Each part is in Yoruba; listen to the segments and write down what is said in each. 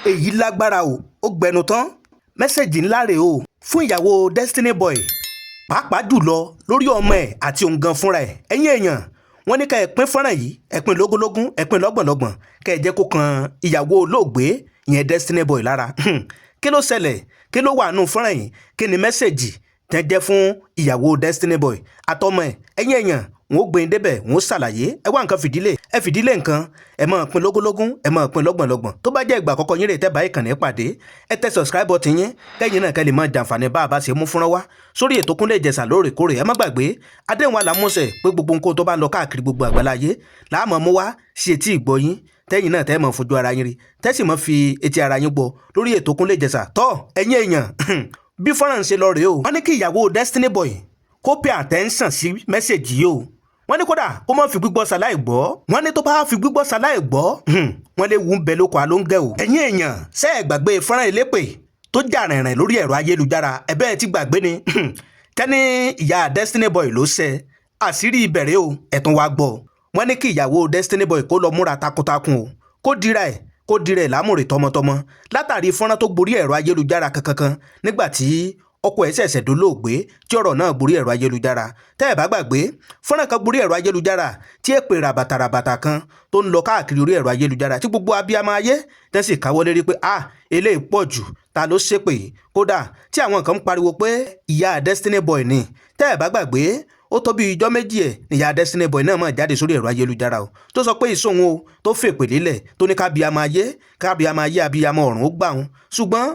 Èyí lágbára o, ó gbẹnu tán. Message ńlá rèé o fún ìyàwó Destiny Boy, pàápàá jùlọ lórí ọmọ ẹ̀ àti òun gan fúnra ẹ̀. Ẹ̀yin èèyàn, wọ́n ní ká ẹ pín fọ́nrán yìí, ẹ pín lógúnlógún, ẹ pín lọ́gbọ̀nlọ́gbọ̀n, kẹ́ ẹ jẹ́ kó kan ìyàwó olóògbé yẹn, Destiny Boy, lára. Kí ló ṣẹlẹ̀? Kí ló wà nù fọ́nrán yìí? Kí ni message tẹ́ jẹ́ fún ìyàwó Destiny Boy àtọmọ ẹ̀? Ẹ̀yin èèyàn, wọn ó gbé débẹ̀, wọn ó ṣàlàyé. Ẹ wá nǹkan fìdí lé, ẹ fìdí lé nǹkan, ẹ máa pín lógúnlógún, ẹ máa pín lọ́gbọ̀nlọ́gbọ̀n. Tó bá jẹ́ ìgbà àkọ́kọ́ yín rè tẹ́ bá ìkànnì pàdé, ẹ tẹ subscribe button yín, kẹ́yìn náà kẹ́ lè máa jàǹfààní bá a bá ṣe mú fúnra wá sórí ètò Kúnlé Ìjẹ̀ṣà lóòrèkóòrè. Ẹ má gbàgbé adéhùn àlámúṣẹ pé gbogbo nǹkan tó bá ń lọ káàkiri gbogbo àgbáláyé láàmú mú wá sí etí ìgbọ́ yín, tẹ́yìn náà tẹ́ mọ̀ fojú ara yín rí, tẹ́sì mọ́ fi etí ara yín gbọ́ lórí ètò Kúnlé Ìjẹ̀ṣà. Tọ́ ẹ̀yin èèyàn, bí fọ́nrán ń ṣe lọ rèé o. Wọ́n ní kí ìyàwó Destiny Boy kó pay attention sí message yìí o. Wọ́n ní kódà kó má fi gbígbọ́ ṣaláì gbọ́. Wọ́n ní tó bá fi gbígbọ́ ṣaláì gbọ́, wọ́n lè wù ú bẹ lóko àlóńgẹ́ o. Ẹ̀yin èèyàn, ṣé ẹ gbàgbé fọ́nrán elépè tó jà rìnrìn lórí ẹ̀rọ ayélujára? Ẹ bẹ́ẹ̀ ti gbàgbé ni kẹ́ni ìyá Destiny Boy ló ṣe àṣírí ìbẹ̀rẹ̀ o. Ẹ̀tún wa gbọ́. Wọ́n ní kí ìyàwó Destiny Boy kó lọ múra takuntakun o, kó dira ẹ̀, kó dira ẹ̀ lámùrè tọmọtọmọ, látàrí fọ́nrán tó gborí ẹ̀rọ ayélujára kankankan nígbà tí ọkọ ẹ̀ ṣẹ̀ṣẹ̀ dolóògbé, tí ọ̀rọ̀ náà gborí ẹ̀rọ ayélujára. Tẹ́ ẹ̀ bá gbàgbé, fọ́nrán kan gborí ẹ̀rọ ayélujára tí èpè ràbàtàràbàtà kan tó ń lọ káàkiri orí ẹ̀rọ ayélujára, tí gbogbo abiyamọ ayé tẹ́ sì káwọ́ lérí pé, "Ah, eléyìí pọ̀ jù, ta ló ṣépè?" Kódà tí àwọn kan ń pariwo pé ìyá Destiny Boy ni. Tẹ́ ẹ̀ bá gbàgbé, ó tó bí ijọ́ 2 ẹ̀ níyà Destiny Boy náà máa jáde sórí ẹ̀rọ ayélujára o, tó sọ pé ìsòwò o, tó fèpè lélẹ̀, tó ní kábíyamọ ayé, kábíyamọ ayé, abiyamọ ọ̀run ó gbà wọn. Ṣùgbọ́n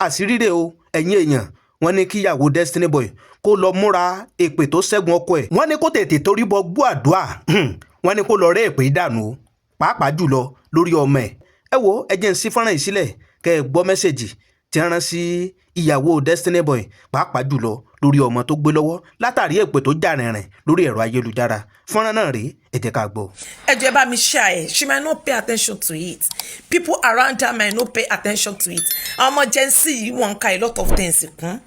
àṣírí rẹ̀ o. Ẹ̀yin èèyàn, wọ́n ní kíyàwó Destiny Boy kó lọ múra èpè tó ṣẹ́gun ọkọ ẹ̀. Wọ́n ní kó tètè torí bọ gbọ́ àdúrà. Wọ́n ní kó lọ rẹ́ èpè dànù o, pàápàá jùlọ lórí ọmọ ẹ̀. Ẹ wo, ẹ jẹ́ ń sí fọ́nrán yìí sílẹ̀ kẹ́ ẹ gbọ́ message tí wọ́n rán sí ìyàwó Destiny Boy, pàápàá jùlọ lórí ọmọ tó gbé lọ́wọ́, látàrí èpè tó jà rìnrìn lórí ẹ̀rọ ayélujára. Fọ́nrán náà rèé, ẹ jẹ́ ká gbọ́. Ẹ jọ̀ọ́, ẹ bá mi share ẹ. She might not pay attention to it, people around her might not pay attention to it. Àwọn ọmọ Gen Z yìí, wọ́n ń ka a lot of things kún.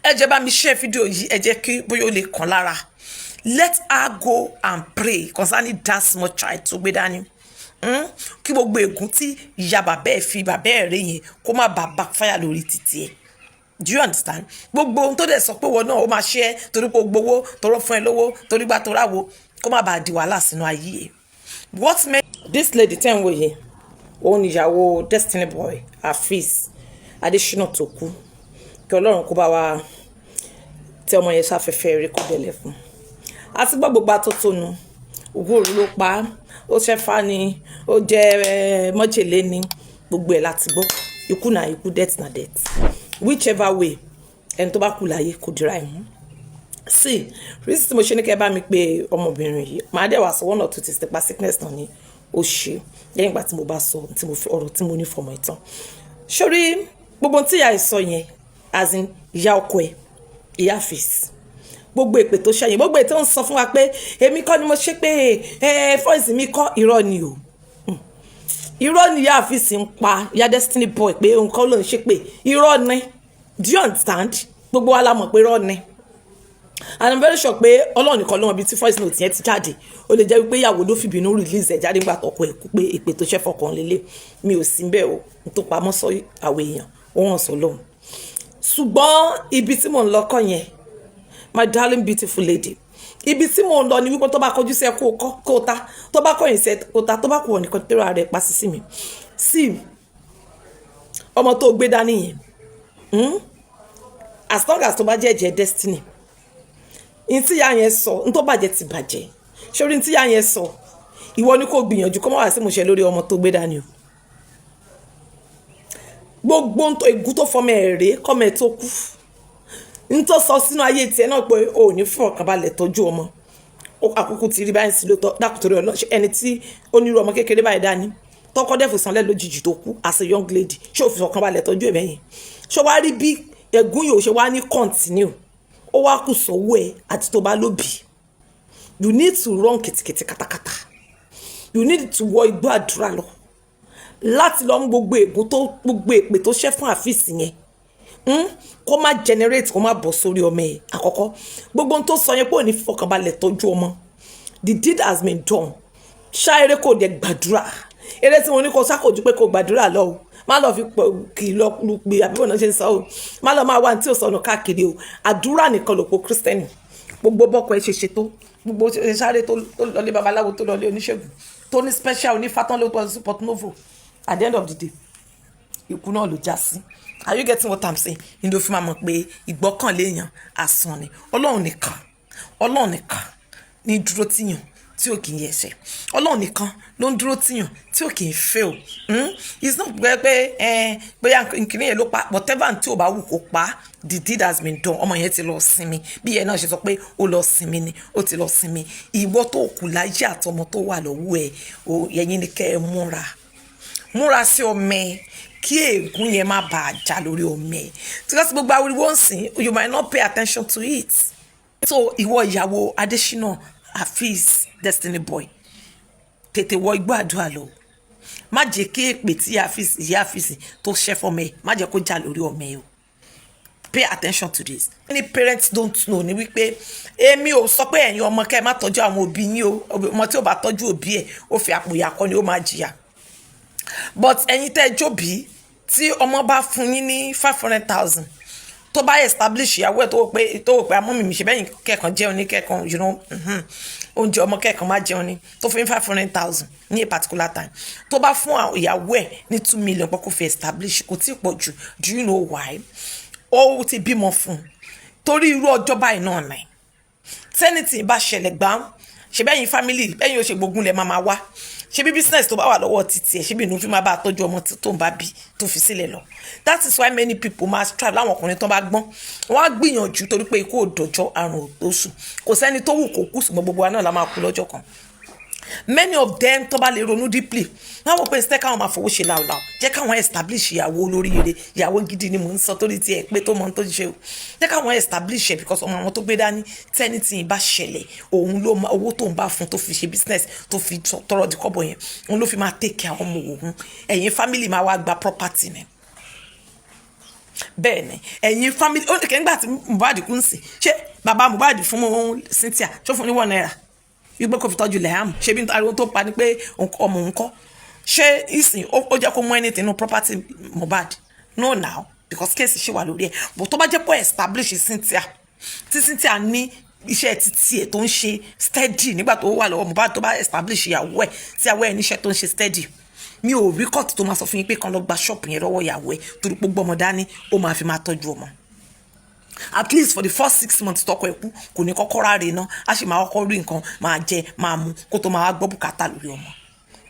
Ẹ jọ̀ọ́, ẹ bá mi share fídíò yìí, ẹ jẹ́ kí bóyá ó lè kàn lára. Let her go and pray concerning that small child tó gbé dání. Kí gbogbo ègún tí ìyá bàbá ẹ̀ fi bàbá ẹ̀ rí yẹn kó má bàa backfire lórí títí ẹ̀. Do you understand? Gbogbo ohun tó dẹ̀ sọ pé wọn náà ó máa ṣe é torí pé o gbowó, torọ́ fún ẹ lówó, torí gbà tó ráwo, kó má bàa di wàhálà sínú ayé ẹ̀. What made this lady tẹ́ ń wò yẹn, òun níyàwó Destiny Boy, Afeez Adesina, tó kú. Kí Ọlọ́run kó bá wa tẹ ọmọ yẹn sáfẹ́fẹ́ rí, kó dẹ̀lẹ̀ fún àti gbọ́ gbogbo atótónu. Ògùn òru ló pa á, ó ṣẹ́fà ni, ó jẹ́ mọ́jèlé ni, gbogbo ẹ̀ láti gbọ́. Ikú na ikú, death na death, whichever way ẹni tó bá kú láyé kò dira ẹ̀ mú. See, reason tí mo ṣe ní kẹ́ ẹ bá mi pé ọmọbìnrin yìí, màá dẹ̀ wá sọ one or two things nípa sickness náà ni ó ṣe lẹ́yìn ìgbà tí mo bá sọ tí mo fi ọ̀rọ̀ tí mo ní fọmọ ìtàn sórí gbogbo tí ìyá ẹ̀ sọ yẹn, as in ìyá ọkọ ẹ̀, ìyá Afeez, gbogbo èpè tó ṣẹyìn, gbogbo ètò ń sọ fún wa pé èmi kọ́ ni mo ṣe pé ẹ voice mi kọ́, irọ́ ni o, irọ́ ni ìyá Afeez ń pa. Ìyá Destiny Boy pé òun kọ́ ló ń ṣe pé, irọ́ ni. Do you understand? Gbogbo wa la mọ̀ pé irọ́ ni, and I'm very sure pé Ọlọ́run nìkan ló mọ ibi tí voice note yẹn ti jáde. Ó lè jẹ́ wípé ìyàwó ló fìbínú release ẹ̀ jáde nígbà tọkọ ẹ̀ kú pé èpè tó ṣẹ́ fọkàn lélẹ̀. Mi ò sí bẹ́ẹ̀ o, n tó pamọ́ sọ àwọn èèyàn, ó hàn sọ lóhùn. Ṣùgbọ́n ibi tí mò ń lọ kọ́ yẹn, my darling beautiful lady. Ibi tí mò ń lọ ni wípé tó bá kọjú sí ẹ, kó o kọ́ kó o ta, tó bá kọ̀yìn sí ẹ, kó o ta, tó bá kù wọ̀ nìkan tẹ́rọ ara ẹ̀ pa sí mi sí ọmọ tó gbé dání yẹn. As long as tó bá jẹ́ ẹ̀jẹ̀ Destiny n tí ìyá yẹn sọ, n tó bàjẹ́ ti bàjẹ́ sórí n tí ìyá yẹn sọ. Ìwọ ni kò gbìyànjú kó má wá sí ìmúṣẹ lórí ọmọ tó gbé dání o. Gbogbo ègún tó fọmọ ẹ̀ rèé kọ́mọ ẹ̀ tó kú, n tó sọ sínú ayé tiẹ̀ náà pé o ò ní fún ọkàn balẹ̀ tọ́jú ọmọ, àkókò ti rí báyìí sí lóòótọ́. Dákùtòrí ọlọ́ ẹni tí ó nírú ọmọ kékeré báyìí dání, tọkọ dẹ̀ fò sanlẹ̀ lójijì tó kú as a young lady, ṣé o fi ọkàn balẹ̀ tọ́jú ẹ̀ bẹ́yẹn? Ṣé wàá rí bí ègún yìí ò ṣe wá ní continue? Ó wá kù sọ́wọ́ ẹ̀ àti tó bá lóbìí. You need to run kìtìkìtì katakata, you need to wọ igbó àdúrà lọ láti lọ mú gbogbo ègún tó, gbogbo èpè tó ṣẹ́ fún Afeez yẹn, Kó má generate, kó má bọ̀ sórí ọmọ ẹ̀. Àkọ́kọ́, gbogbo ohun tó sọ yẹn pé ò ní fọkànbalẹ̀ tọ́jú ọmọ, the deed has been done. Ṣáíré kò dẹ̀ gbàdúrà. Eré tí mo ní kó sá kò ju pé kó gbàdúrà lọ o. Má lọ fi kì í lọ lu pé àbí wọn náà ṣe ń sọ o. Má lọ máa wá ní tí ò sọnù káàkiri o. Àdúrà nìkan lòpó Christian. Gbogbo bọ́kọ ẹ ṣe ṣe tó, gbogbo ṣe sáré tó lọlé babaláwo, tó lọlé oníṣègùn, tó ní special onífátán ló tọ́ sí Port Novo, at the end of the day, ikú náà ló já sí. Are you getting what I'm saying? Ní ló fi máa mọ̀ pé ìgbọ́kànlé èèyàn asán ni. Ọlọ́run nìkan, Ọlọ́run nìkan ní dúró tìyàn tí ò kì í yẹsẹ̀. Ọlọ́run nìkan ló ń dúró tìyàn tí ò kì í fail. It's not pé pé ẹ bóyá nkìnìún yẹn ló pa, whatever tí ò bá wù kó pa, the deed has been done. Ọmọ yẹn ti lọ sinmi. Bí yẹn náà ṣe sọ pé ó lọ sinmi ni, ó ti lọ sinmi. Ìwọ tó kù láyé àtọmọ tó wà lọ́wọ́ ẹ̀, ẹ̀yin ni kẹ́ ẹ múra, múra sí ọmọ ẹ, kí ègún yẹn má bàa já lórí ọmọ ẹ, because gbogbo awuriwo ń sìn, you might not pay attention to it. So ìwọ ìyàwó Adésínà Afeez Destiny Boy, tètè wọ igbó àdúrà lọ. Má jẹ́ kí èpè tí Afeez, ìyá Afeez tó ṣẹ́ fọmọ ẹ, má jẹ́ kó já lórí ọmọ ẹ o. Pay attention to this. Many parents don't know ni wípé èmi ò sọ pé ẹ̀yin ọmọ kẹ́ ẹ má tọ́jú àwọn òbí yín o. Ọmọ tí ò bá tọ́jú òbí ẹ̀, ó fi àpò ìyà kọ́ ni, ó máa jìyà. But ẹ̀yin tẹ́ ẹ jóbi, tí ọmọ bá fún yín ní 500,000, tó bá establish ìyàwó ẹ̀, tó wò pé amọ́ mi ṣe bẹ́yìn kẹ́ẹ̀kan jẹun ní kẹ́ẹ̀kan, oúnjẹ ọmọ kẹ́ẹ̀kan má jẹun ní, tó fún yín 500,000 ní a particular time, tó bá fún ìyàwó ẹ̀ ní 2 million pé kó fi establish, kò tí ì pọ̀ jù. Do you know why? Ó ti bímọ fún un torí irú ọjọ́ báyìí náà ní tẹ́nìtì bá ṣẹlẹ̀ gbàm ṣe bẹ́yìn family bẹ́yìn ó ṣe gbógun lẹ̀ máa wá ṣe bí business tó bá wà lọ́wọ́ títí ẹ̀, ṣe bí inú fi máa bá a tọ́jú ọmọ tó ń bá bí tó fi sílẹ̀ lọ. That is why many people máa strive. Láwọn ọkùnrin tó bá gbọ́n, wọ́n á gbìyànjú, torí pé ikú òdòjọ́, àrùn òṣù, kò sẹ́ni tó wù kó kú, ṣùgbọ́n gbogbo wa náà la máa kú lọ́jọ́ kan. Many of them tó bá lè ronú deeply, wọ́n wọ́n pé instead káwọn máa fowó ṣe làwùlàwù, jẹ́ káwọn establish ìyàwó olóríire, ìyàwó gidi ni mò ń sọ, torí tiẹ̀ pé tó mọ ohun tó ń ṣe o, jẹ́ káwọn establish ẹ̀, because ọmọ àwọn tó gbé dání, tẹ́nìtì bá ṣẹlẹ̀, òun ló ma owó tó ń bá fún tó fi ṣe business, tó fi tọrọ di kọ́bọ̀ yẹn, òun ló fi máa take care ọmọ òun. Ẹ̀yin family máa wá gba property ni. Bẹ́ẹ̀ ni, ẹ̀yin family ó ní kẹ́ ńgbà tí Mohbad kú ń sìn, ṣé bàbá Mohbad fún Cynthia, ṣó fún ní 1 naira wípé kò fi tọ́jú Liam? Ṣé bí ariwo tó pa ni pé ọmọ òun kọ́, ṣé ìsìn ó jẹ́ kó mú anything nínú property Mohbad? No now, because case ṣì wà lórí ẹ̀. But tó bá jẹ́ pé establish Cynthia, tí Cynthia ní iṣẹ́ títí ẹ̀ tó ń ṣe steady nígbà tó wà lọ́wọ́ Mohbad, tó bá establish ìyàwó ẹ̀, tí ìyàwó ẹ̀ níṣẹ́ tó ń ṣe steady, mi ò rí kóòtù tó máa sọ fún yín pé kan lọ gba ṣọ́ọ̀pù yẹn lọ́wọ́ ìyàwó ẹ̀, torí pé gbọ́mọ dání, ó máa fi máa tọ́jú ọmọ at least for the first 6 months tọkọ ẹ̀ kú. Kò ní kọ́kọ́ ráre ná, á sì máa kọ́kọ́ rí nǹkan máa jẹ, máa mu, kó tó máa gbọ́ bùkátà lórí ọmọ.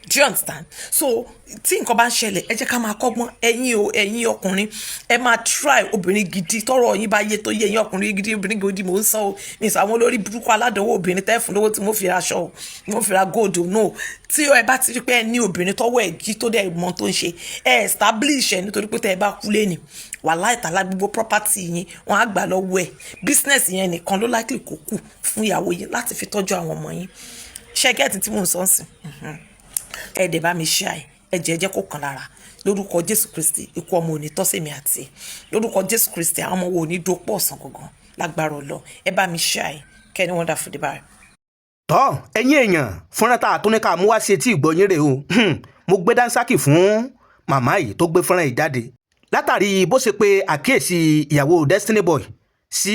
Do you understand? So tí nǹkan bá ń ṣẹlẹ̀, ẹ jẹ́ ká máa kọ́gbọ́n. Ẹ̀yin o, ẹ̀yin ọkùnrin, ẹ máa try obìnrin gidi tọrọ yín bá yé tó yé ẹ̀yin ọkùnrin gidi. Obìnrin gidi mò ń sọ o, mi sọ àwọn olórí burúkú aládùnwó obìnrin tẹ́ fún lówó tí mo fi ra aṣọ o, mo fi ra gold o. No, tí ẹ bá ti rí pé ẹ ní obìnrin tọwọ́ ẹ̀ jí, tó dẹ̀ mọ tó ń ṣe, ẹ establish ẹ, nítorí pé tẹ́ ẹ bá kú lé ní wàhálà ìtàlá, gbogbo property yín, wọ́n á gbà lọ́wọ́ ẹ̀. Business yẹn nìkan ló likely kó kù fún ìyàwó yín láti fi tọ́jú àwọn ọmọ yín. Ṣé get tí mò ń sọ ń sìn? Ẹ dẹ̀ bá mi ṣe àì ẹ jẹ́ jẹ́ kó kàn lára. Lórúkọ Jésù Kristi, ikú ọmọ ò ní tọ́ sèmi àti ẹ̀. Lórúkọ Jésù Kristi, àwọn ọmọ wo ò ní dópọ̀ ọ̀sán gangan lágbára Ọlọ́run. Ẹ bá mi ṣe àì kẹ́ni wonderful day báyìí. Tọ́ ẹ̀yin èèyàn, fúnra tá a tún ní ká mú wá sí etí ìgbọ́yín rèé o. Mo gbé dánsákì fún màmá yìí tó gbé fúnra yìí jáde látàrí bó ṣe pé àkíyèsí ìyàwó Destiny Boy sí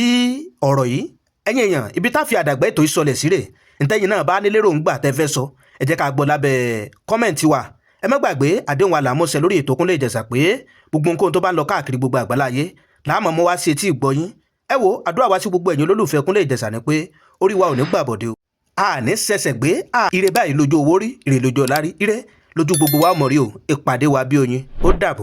ọ̀rọ̀ yìí. Ẹ̀yin èèyàn, ibi tá a fi àdàgbà ètò ìsọlẹ̀ sí rè. Ntẹ́yìn náà bá nílérò ń gbà tẹ́ fẹ́ sọ, ẹ jẹ́ ká gbọ́ lábẹ́ comment wa. Ẹ má gbàgbé àdéhùn wa làmúṣẹ lórí ètò Kúnlé Ìjẹ̀ṣà pé gbogbo nǹkan tó bá ń lọ káàkiri gbogbo àgbáláyé làámọ̀ mọ́ wá sí etí ìgbọ́yín. Ẹ wo, àdúrà wa sí gbogbo ẹ̀yin olólùfẹ́ Kúnlé Ìjẹ̀ṣà ni pé orí wa ò ní gbàbọ̀dé o, a ní ṣẹ̀ṣẹ̀ gbé a. Ire báyìí lójú owó rí, ire lójú ọlá rí, ire lójú gbogbo wa mọ̀ rí o. Ìpàdé wa bí oyin, ó dàbọ̀.